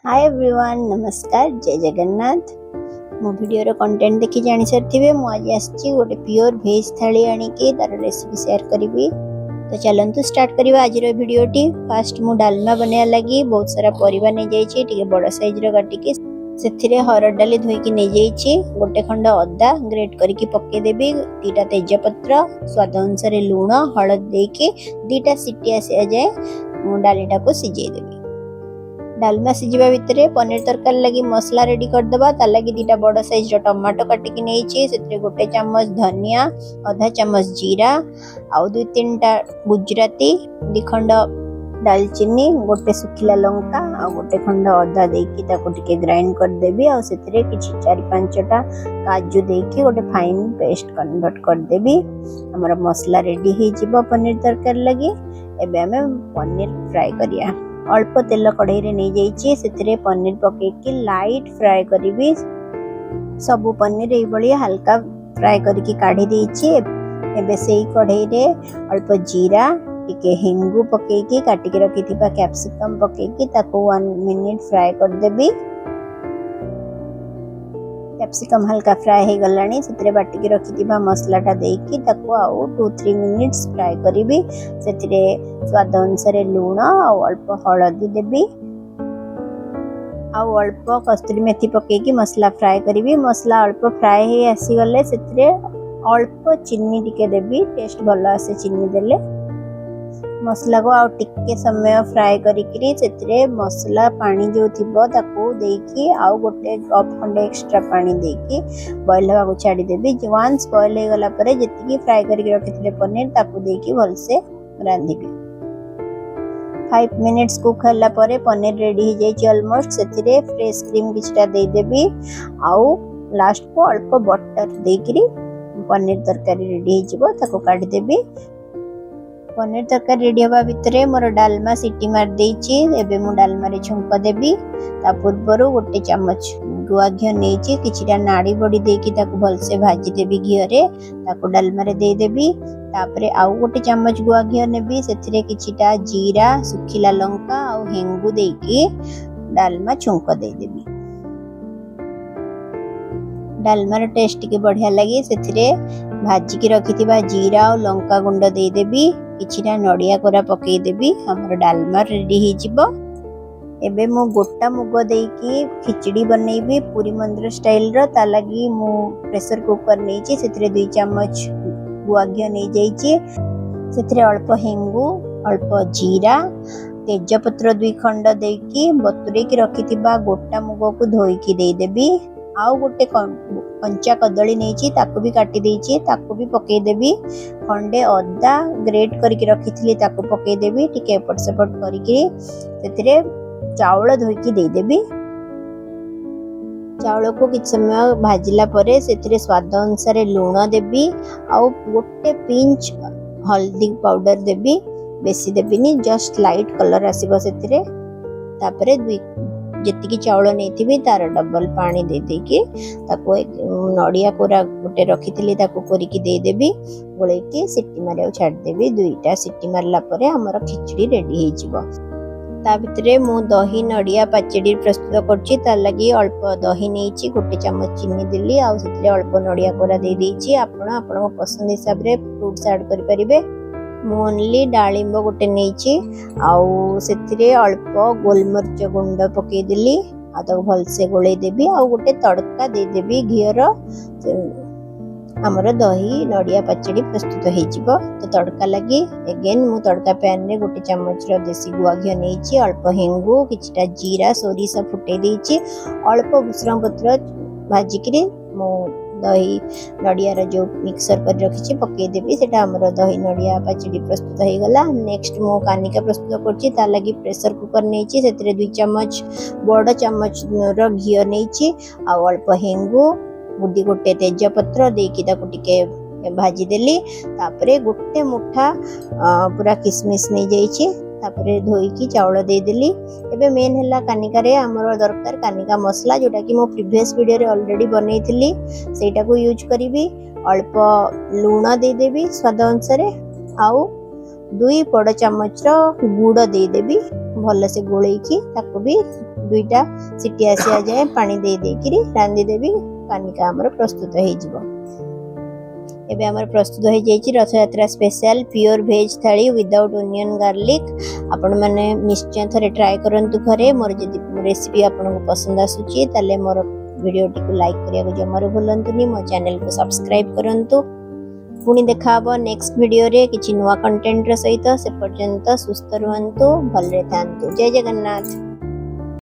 ହାଏ everyone, ନମସ୍କାର, ଜୟ ଜଗନ୍ନାଥ। ମୋ ଭିଡ଼ିଓର content ଦେଖି ଜାଣିସାରିଥିବେ, ମୁଁ ଆଜି ଆସିଛି ଗୋଟେ ପିଓର ଭେଜ୍ ଥାଳି ଆଣିକି, ତାର ରେସିପି ସେୟାର କରିବି। ତ ଚାଲନ୍ତୁ ଷ୍ଟାର୍ଟ କରିବା ଆଜିର ଭିଡ଼ିଓଟି। ଫାଷ୍ଟ ମୁଁ ଡାଲମା ବନେଇବା ଲାଗି ବହୁତ ସାରା ପରିବା ନେଇଯାଇଛି, ଟିକେ ବଡ଼ ସାଇଜ୍ର କାଟିକି। ସେଥିରେ ହରଡ଼ ଡାଲି ଧୋଇକି ନେଇଯାଇଛି। ଗୋଟେ ଖଣ୍ଡ ଅଦା ଗ୍ରେଟ୍ କରିକି ପକେଇଦେବି, 2ଟା ତେଜପତ୍ର, ସ୍ୱାଦ ଅନୁସାରେ ଲୁଣ, ହଳଦୀ ଦେଇକି 2ଟା ସିଟି ଆସିବା ଯାଏ ମୁଁ ଡାଲିଟାକୁ ସିଝେଇ ଦେବି। ଡାଲମା ସିଝିବା ଭିତରେ ପନିର ତରକାରୀ ଲାଗି ମସଲା ରେଡି କରିଦେବା। ତା ଲାଗି 2ଟା ବଡ଼ ସାଇଜର ଟମାଟୋ କାଟିକି ନେଇଛି। ସେଥିରେ 1 ଚାମଚ ଧନିଆ, ଅଧା ଚାମଚ ଜିରା, ଆଉ ଦୁଇ ତିନିଟା ଗୁଜୁରାତି, 2 ଖଣ୍ଡ ଡାଲଚିନି, ଗୋଟେ ଶୁଖିଲା ଲଙ୍କା ଆଉ ଗୋଟେ ଖଣ୍ଡ ଅଦା ଦେଇକି ତାକୁ ଟିକେ ଗ୍ରାଇଣ୍ଡ କରିଦେବି। ଆଉ ସେଥିରେ କିଛି 4-5ଟା କାଜୁ ଦେଇକି ଗୋଟେ ଫାଇନ୍ ପେଷ୍ଟ କନଭର୍ଟ କରିଦେବି। ଆମର ମସଲା ରେଡି ହେଇଯିବ ପନିର ତରକାରୀ ଲାଗି। ଏବେ ଆମେ ପନିର ଫ୍ରାଏ କରିବା। ଅଳ୍ପ ତେଲ କଢ଼େଇରେ ନେଇଯାଇଛି। ସେଥିରେ ପନିର ପକେଇକି ଲାଇଟ୍ ଫ୍ରାଏ କରିବି। ସବୁ ପନିର ଏଇଭଳି ହାଲକା ଫ୍ରାଏ କରିକି କାଢ଼ି ଦେଇଛି। ଏବେ ସେଇ କଢ଼େଇରେ ଅଳ୍ପ ଜିରା, ଟିକେ ହେଙ୍ଗୁ ପକେଇକି କାଟିକି ରଖିଥିବା କ୍ୟାପସିକମ୍ ପକେଇକି ତାକୁ 1 ମିନିଟ୍ ଫ୍ରାଏ କରିଦେବି। କ୍ୟାପସିକମ୍ ହାଲକା ଫ୍ରାଏ ହେଇଗଲାଣି। ସେଥିରେ ବାଟିକି ରଖିଥିବା ମସଲାଟା ଦେଇକି ତାକୁ ଆଉ 2-3 ମିନିଟ୍ସ ଫ୍ରାଏ କରିବି। ସେଥିରେ ସ୍ୱାଦ ଅନୁସାରେ ଲୁଣ ଆଉ ଅଳ୍ପ ହଳଦୀ ଦେବି ଆଉ ଅଳ୍ପ କସ୍ତୁରୀ ମେଥି ପକେଇକି ମସଲା ଫ୍ରାଏ କରିବି। ମସଲା ଅଳ୍ପ ଫ୍ରାଏ ହେଇ ଆସିଗଲେ ସେଥିରେ ଅଳ୍ପ ଚିନି ଟିକେ ଦେବି। ଟେଷ୍ଟ ଭଲ ଆସେ ଚିନି ଦେଲେ। ମସଲାକୁ ଆଉ ଟିକେ ସମୟ ଫ୍ରାଏ କରିକିରି ସେଥିରେ ମସଲା ପାଣି ଯେଉଁ ଥିବ ତାକୁ ଦେଇକି ଆଉ ଗୋଟେ କପ୍ ଖଣ୍ଡେ ଏକ୍ସଟ୍ରା ପାଣି ଦେଇକି ବଏଲ୍ ହେବାକୁ ଛାଡ଼ିଦେବି। ୱାନ୍ସ ବଏଲ୍ ହେଇଗଲା ପରେ ଯେତିକି ଫ୍ରାଏ କରିକି ରଖିଥିଲେ ପନିର, ତାକୁ ଦେଇକି ଭଲସେ ରାନ୍ଧିବି। 5 ମିନିଟ୍ସ କୁକ୍ ହେଲା ପରେ ପନିର ରେଡି ହେଇଯାଇଛି ଅଲମୋଷ୍ଟ। ସେଥିରେ ଫ୍ରେଶ୍ କ୍ରିମ୍ କିଛିଟା ଦେଇଦେବି ଆଉ ଲାଷ୍ଟକୁ ଅଳ୍ପ ବଟର ଦେଇକିରି ପନିର ତରକାରୀ ରେଡି ହେଇଯିବ। ତାକୁ କାଢ଼ିଦେବି। ପନିର ତରକାରୀ ରେଡି ହେବା ଭିତରେ ମୋର ଡାଲମା ସିଟି ମାରି ଦେଇଛି। ଏବେ ମୁଁ ଡାଲମାରେ ଛୁଙ୍କ ଦେବି। ତା ପୂର୍ବରୁ 1 ଚାମଚ ଗୁଆ ଘିଅ ନେଇଛି। କିଛିଟା ନାଡ଼ି ବଡ଼ି ଦେଇକି ତାକୁ ଭଲସେ ଭାଜିଦେବି ଘିଅରେ, ତାକୁ ଡାଲମାରେ ଦେଇଦେବି। ତାପରେ ଆଉ 1 ଚାମଚ ଗୁଆ ଘିଅ ନେବି। ସେଥିରେ କିଛିଟା ଜିରା, ଶୁଖିଲା ଲଙ୍କା ଆଉ ହେଙ୍ଗୁ ଦେଇକି ଡାଲମା ଛୁଙ୍କ ଦେଇଦେବି। ଡାଲମାର ଟେଷ୍ଟ ଟିକେ ବଢ଼ିଆ ଲାଗେ। ସେଥିରେ ଭାଜିକି ରଖିଥିବା ଜିରା ଆଉ ଲଙ୍କା ଗୁଣ୍ଡ ଦେଇଦେବି, କିଛିଟା ନଡ଼ିଆ କୋରା ପକେଇଦେବି। ଆମର ଡାଲମା ରେଡି ହେଇଯିବ। ଏବେ ମୁଁ ଗୋଟା ମୁଗ ଦେଇକି ଖିଚଡ଼ି ବନେଇବି ପୁରୀ ମନ୍ଦିର ଷ୍ଟାଇଲର। ତା ଲାଗି ମୁଁ ପ୍ରେସର କୁକର ନେଇଛି। ସେଥିରେ 2 ଚାମଚ ଗୁଆ ଘିଅ ନେଇଯାଇଛି। ସେଥିରେ ଅଳ୍ପ ହେଙ୍ଗୁ, ଅଳ୍ପ ଜିରା, ତେଜପତ୍ର 2 ଖଣ୍ଡ ଦେଇକି ବତୁରେଇକି ରଖିଥିବା ଗୋଟା ମୁଗକୁ ଧୋଇକି ଦେଇଦେବି। ଆଉ ଗୋଟେ କଞ୍ଚା କଦଳୀ ନେଇଛି, ତାକୁ ବି କାଟି ଦେଇଛି, ତାକୁ ବି ପକେଇଦେବି। ଖଣ୍ଡେ ଅଦା ଗ୍ରେଟ୍ କରିକି ରଖିଥିଲି, ତାକୁ ପକେଇଦେବି। ଟିକେ ଏପଟ ସେପଟ କରିକି ସେଥିରେ ଚାଉଳ ଧୋଇକି ଦେଇଦେବି। ଚାଉଳକୁ କିଛି ସମୟ ଭାଜିଲା ପରେ ସେଥିରେ ସ୍ୱାଦ ଅନୁସାରେ ଲୁଣ ଦେବି ଆଉ ଗୋଟେ ପିଞ୍ଚ ହଳଦୀ ପାଉଡର ଦେବି। ବେଶୀ ଦେବିନି, ଜଷ୍ଟ ଲାଇଟ୍ କଲର ଆସିବ ସେଥିରେ। ତାପରେ ଯେତିକି ଚାଉଳ ନେଇଥିବି ତାର ଡବଲ ପାଣି ଦେଇ ଦେଇକି ତାକୁ ନଡ଼ିଆ କୋରା ଗୋଟେ ରଖିଥିଲି, ତାକୁ କୋରିକି ଦେଇଦେବି। ଗୋଳେଇକି ସିଟି ମାରିବାକୁ ଛାଡ଼ିଦେବି। 2ଟା ସିଟି ମାରିଲା ପରେ ଆମର ଖିଚଡ଼ି ରେଡି ହେଇଯିବ। ତା ଭିତରେ ମୁଁ ଦହି ନଡ଼ିଆ ପାଚେଡ଼ି ପ୍ରସ୍ତୁତ କରୁଛି। ତା ଲାଗି ଅଳ୍ପ ଦହି ନେଇଛି, 1 ଚାମଚ ଚିନି ଦେଲି ଆଉ ସେଥିରେ ଅଳ୍ପ ନଡ଼ିଆ କୋରା ଦେଇଦେଇଛି। ଆପଣ ଆପଣଙ୍କ ପସନ୍ଦ ହିସାବରେ ଫ୍ରୁଟ୍ସ ଆଡ଼୍ କରିପାରିବେ। ମୁଁ ଓନ୍ଲି ଡାଳିମ୍ବ ଗୋଟେ ନେଇଛି ଆଉ ସେଥିରେ ଅଳ୍ପ ଗୋଲମରିଚ ଗୁଣ୍ଡ ପକେଇଦେଲି ଆଉ ତାକୁ ଭଲସେ ଗୋଳେଇ ଦେବି ଆଉ ଗୋଟେ ତଡ଼କା ଦେଇଦେବି ଘିଅର। ଆମର ଦହି ନଡ଼ିଆ ପାଚେଡ଼ି ପ୍ରସ୍ତୁତ ହେଇଯିବ। ତ ତଡ଼କା ଲାଗି ଏଗେନ୍ ମୁଁ ତଡ଼କା ପ୍ୟାନରେ 1 ଚାମଚର ଦେଶୀ ଗୁଆ ଘିଅ ନେଇଛି। ଅଳ୍ପ ହେଙ୍ଗୁ, କିଛିଟା ଜିରା, ସୋରିଷ ଫୁଟେଇ ଦେଇଛି। ଅଳ୍ପ ଭୃଷଙ୍ଗ ପତ୍ର ଭାଜିକିରି ମୁଁ ଦହି ନଡ଼ିଆର ଯେଉଁ ମିକ୍ସର କରି ରଖିଛି ପକେଇଦେବି। ସେଇଟା ଆମର ଦହି ନଡ଼ିଆ ପାଚେଡ଼ି ପ୍ରସ୍ତୁତ ହେଇଗଲା। ନେକ୍ସଟ ମୁଁ କାନିକା ପ୍ରସ୍ତୁତ କରୁଛି। ତା ଲାଗି ପ୍ରେସର କୁକର ନେଇଛି। ସେଥିରେ 2 ଚାମଚ, ବଡ଼ ଚାମଚର ଘିଅ ନେଇଛି ଆଉ ଅଳ୍ପ ହେଙ୍ଗୁ, ଗୋଟେ ତେଜପତ୍ର ଦେଇକି ତାକୁ ଟିକେ ଭାଜିଦେଲି। ତାପରେ ଗୋଟେ ମୁଠା ପୁରା କିସମିସ୍ ନେଇଯାଇଛି। ତାପରେ ଧୋଇକି ଚାଉଳ ଦେଇଦେଲି। ଏବେ ମେନ୍ ହେଲା କାନିକାରେ ଆମର ଦରକାର କାନିକା ମସଲା, ଯେଉଁଟାକି ମୁଁ ପ୍ରିଭିୟସ୍ ଭିଡ଼ିଓରେ ଅଲରେଡ଼ି ବନେଇଥିଲି, ସେଇଟାକୁ ୟୁଜ୍ କରିବି। ଅଳ୍ପ ଲୁଣ ଦେଇଦେବି ସ୍ୱାଦ ଅନୁସାରେ ଆଉ 2 ବଡ଼ ଚାମଚର ଗୁଡ଼ ଦେଇଦେବି। ଭଲସେ ଗୋଳେଇକି ତାକୁ ବି ଦୁଇଟା ସିଟି ଆସିବା ଯାଏଁ ପାଣି ଦେଇ ଦେଇକିରି ରାନ୍ଧିଦେବି। କାନିକା ଆମର ପ୍ରସ୍ତୁତ ହେଇଯିବ। ଏବେ ଆମର ପ୍ରସ୍ତୁତ ହେଇଯାଇଛି ରଥଯାତ୍ରା ସ୍ପେଶାଲ ପିଓର ଭେଜ୍ ଥାଳି ୱିଦାଉଟ୍ ଓନିଅନ୍ ଗାର୍ଲିକ୍। ଆପଣମାନେ ନିଶ୍ଚୟ ଥରେ ଟ୍ରାଏ କରନ୍ତୁ ଘରେ। ମୋର ଯଦି ରେସିପି ଆପଣଙ୍କୁ ପସନ୍ଦ ଆସୁଛି, ତାହେଲେ ମୋର ଭିଡ଼ିଓଟିକୁ ଲାଇକ୍ କରିବାକୁ ଜମାରୁ ଭୁଲନ୍ତୁନି। ମୋ ଚ୍ୟାନେଲକୁ ସବସ୍କ୍ରାଇବ୍ କରନ୍ତୁ। ପୁଣି ଦେଖା ହବ ନେକ୍ସଟ ଭିଡ଼ିଓରେ କିଛି ନୂଆ କଣ୍ଟେଣ୍ଟର ସହିତ। ସେ ପର୍ଯ୍ୟନ୍ତ ସୁସ୍ଥ ରୁହନ୍ତୁ, ଭଲରେ ଥାନ୍ତୁ। ଜୟ ଜଗନ୍ନାଥ।